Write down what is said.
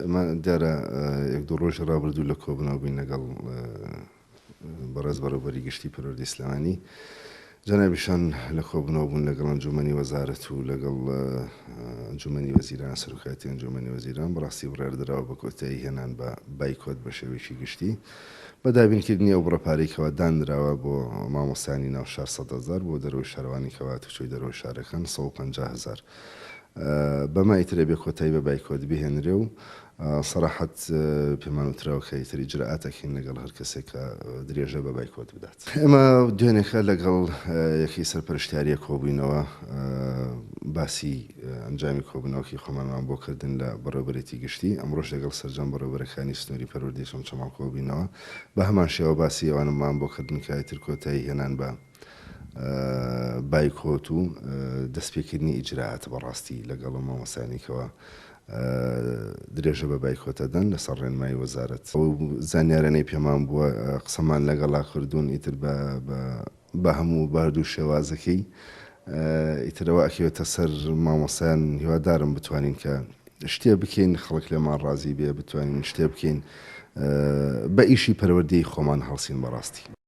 ئێمە دیارە یەک دوو ڕۆژی ڕابردوو لە کۆبوونەوە بووین لەگەڵ بەڕێز بەڕێوبەری گشتی پەروەردەی سلێمانی، جەنابیشان لە کۆبوونەوە بوون لەگەڵ ئەنجوومەنی وەزارەت و لەگەڵ ئەنجوومەنی وەزیران، سەرۆکایەتی ئەنجوومەنی وەزیران، بەڕاستی بڕیار دراوە بە کۆتایی هێنان بە بایکۆت بە شێوەیەکی گشتی بە دابینکردنی ئەو بڕە پارەی کەوا دانراوە بۆ مامۆستایانی ناو شار 100,000، بۆ دەرەوەی شارەوانی کەوا هاتوچۆی دەرەوەی شارەکان 150,000. بەمە ئیتر ئەبێ کۆتایی بە بایکۆت بهێنرێ و سەراحەت پێمان وتراوە کە ئیتر ئیجرائات ئەکەین لەگەڵ هەر کەسێک کە درێژە بە بایکۆت بدات. ئێمە دوێنێکە لەگەڵ یەکەی سەرپەرشتیاریە کۆبووینەوە باسی ئەنجامی کۆبوونەوەکەی خۆمانمان بۆ کردن لە بەڕێوەبەرێتی گشتی، ئەمڕۆش لەگەڵ سەرجەم بەڕێوەبەرەکانی سنووری پەروەردەی چەمچەماڵ کۆبووینەوە بە هەمان شێوە باسی ئەوانەمان بۆ کردن کە ئیتر کۆتایی هێنان بە بایکۆت و دەستپێکردنی ئیجرائات بەڕاستی لەگەڵ ئەو مامۆستایانەی کەوا درێژە بە بایکۆت ئەدەن لەسەر ڕێنمایی وەزارەت. ئەو زانیارانەی پێمان بووە قسەمان لەگەڵا کردوون ئیتر بە بە هەموو بە هەردوو شێوازەکەی ئیتر ئەوە ئەکەوێتە سەر مامۆستایان هیوادارم بتوانین کە شتێ بکەین خەڵک لێمان ڕازی بێ بتوانین شتێ بکەین بە ئیشی پەروەردەی خۆمان هەڵسین بەڕاستی.